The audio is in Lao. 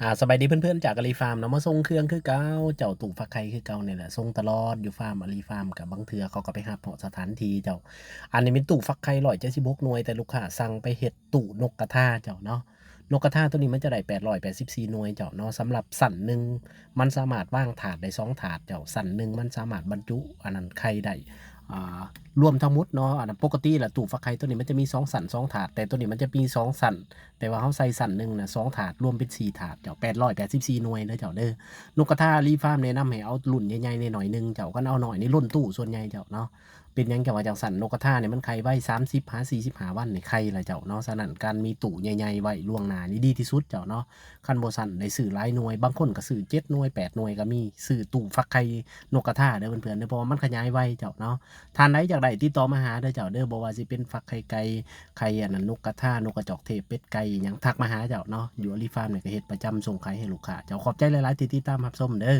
ອ່າ ສະບາຍດີເພື່ອນໆ ຈາກອາລີຟາມເນາະ ມາສົ່ງເຄື່ອງຄືເກົ່າເຈົ້າ, ຕູ້ຟັກໄຂ່ຄືເກົ່ານີ້ແຫຼະ ສົ່ງຕະຫຼອດຢູ່ຟາມອາລີຟາມ. ກໍບາງເທື່ອເຂົາກໍໄປຮັບເນາະ ສະຖານທີ່ເຈົ້າ. ອັນນີ້ແມ່ນຕູ້ຟັກໄຂ່ຮ້ອຍເຈັດສິບຫົກໜ່ວຍ, ແຕ່ລູກຄ້າສັ່ງໄປເຮັດຕູ້ນົກກະທາເຈົ້າເນາະ. ນົກກະທາໂຕນີ້ມັນຈະໄດ້ແປດຮ້ອຍແປດສິບສີ່ໜ່ວຍເຈົ້າເນາະ. ສຳລັບຊັ້ນໜຶ່ງ ມັນສາມາດວາງຖາດໄດ້ສອງຖາດເຈົ້າ, ຊັ້ນໜຶ່ງມັນສາມາດບັນຈຸອັນນັ້ນໄຂ່ໄດ້ ອ່າ ລວມທັງໝົດເນາະ. ອັນນັ້ນປົກກະຕິລະ ຕູ້ຟັກໄຂ່ໂຕນີ້ມັນຈະມີສອງຊັ້ນສອງຖາດ, ແຕ່ໂຕນີ້ມັນຈະມີສອງຊັ້ນ ແຕ່ວ່າເຮົາໃສ່ຊັ້ນໜຶ່ງນະ ສອງຖາດ ລວມເປັນສີ່ຖາດເຈົ້າ, ແປດຮ້ອຍແປດສິບສີ່ໜ່ວຍເດີເຈົ້າເດີ. ນົກກະທາລີຟາມແນະນຳໃຫ້ເອົາລຸ້ນໃຫຍ່ໆແດ່ໜ້ອຍໜຶ່ງເຈົ້າ, ຄັນເອົານ້ອຍນີ້ລົ້ນຕູ້ສ່ວນໃຫຍ່ເຈົ້າເນາະ. ເປັນຫຍັງຈັ່ງວ່າຈັ່ງຊັ້ນ? ນົກກະທານີ້ມັນໄຂ່ໄວ ສາມສິບຫາສີ່ສິບຫ້າວັນນີ້ໄຂ່ລະເຈົ້າເນາະ. ສະນັ້ນການມີຕູ້ໃຫຍ່ໆໄວ້ລ່ວງໜ້ານີ້ດີທີ່ສຸດເຈົ້າເນາະ. ຄັນບໍ່ຊັ້ນໄດ້ຊື້ຫຼາຍໜ່ວຍ, ບາງຄົນກໍຊື້ເຈັດໜ່ວຍແປດໜ່ວຍກໍມີ. ຊື້ຕູ້ຟັກໄຂ່ນົກກະທາເດີເພື່ອນໆເດີ, ເພາະວ່າມັນຂະຫຍາຍໄວເຈົ້າເນາະ. ທ່ານໃດຢາກໄດ້ຕິດຕໍ່ມາຫາເດີເຈົ້າເດີ, ບໍ່ວ່າຊິເປັນຟັກໄຂ່ໄກ່, ໄຂ່ອັນນັ້ນ ນົກກະທາ, ນົກກະຈອກເທດ, ເປັດໄກ່ ຫຍັງ ທັກມາຫາເຈົ້າເນາະ. ຢູ່ອາລີຟາມນີ້ກໍເຮັດປະຈຳ ສົ່ງຂາຍໃຫ້ລູກຄ້າເຈົ້າ. ຂອບໃຈຫຼາຍໆທີ່ຕິດຕາມຮັບຊົມເດີ.